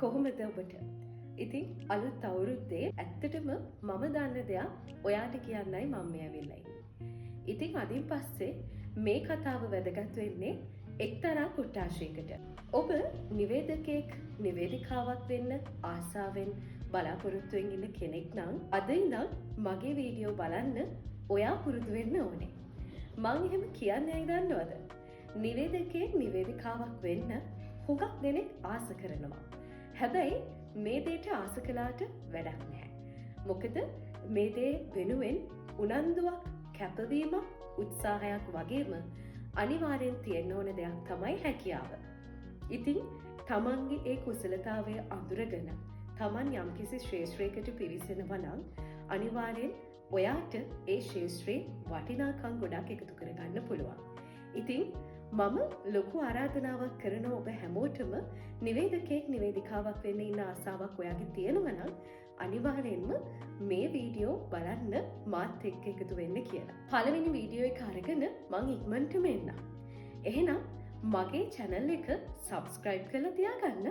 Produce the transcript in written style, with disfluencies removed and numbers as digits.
කොහොමද ඔබට? ඉතින් අලුත් අවුරුද්දේ ඇත්තටම මම දන්න දෙයක් ඔයාට කියන්නයි මම මේ ඇවිල්ලා ඉන්නේ. ඉතින් අදින් පස්සේ මේ කතාව වැදගත් වෙන්නේ එක්තරා කොට්ඨාශයකට. ඔබ නිවේදකයෙක්, නිවේදිකාවක් වෙන්න ආසාවෙන් බලාපොරොත්තුවෙන් ඉන්න කෙනෙක් නම් අද ඉඳන් මගේ වීඩියෝ බලන්න ඔයා පුරුදු වෙන්න ඕනේ. මං එහෙම කියන්නේ ඇයි දන්නවද? නිවේදකයෙක්, නිවේදිකාවක් වෙන්න හුඟක් දෙනෙක් ආස කරනවා. හැබැයි මේ දේට ආස කළාට වැඩක් නැහැ. මොකද මේ දේ වෙනුවෙන් උනන්දුවක්, කැපවීමක්, උත්සාහයක් වගේම අනිවාර්යෙන් තියෙන්න ඕන දෙයක් තමයි හැකියාව. ඉතින් තමන්ගේ ඒ කුසලතාවය අඳුරගෙන තමන් යම්කිසි ක්ෂේත්‍රයකට පිවිසෙනවා නම් අනිවාර්යෙන් ඔයාට ඒ ක්ෂේත්‍රයේ වටිනාකම් ගොඩක් එකතු කරගන්න පුළුවන්. ඉතින් මම ලොකු ආරාධනාවක් කරන ඔබ හැමෝටම, නිවේදකයෙක්, නිවේදිකාවක් වෙන්න ඉන්න ආසාවක් ඔයාගේ තියෙනවා නම් අනිවාර්යෙන්ම මේ වීඩියෝ බලන්න මාත් එක්ක එකතු වෙන්න කියලා. පළවෙනි වීඩියෝ එක අරගෙන මං ඉක්මනටම එන්නම්. එහෙනම් මගේ චැනල් එක සබ්ස්ක්‍රයිබ් කරලා තියාගන්න.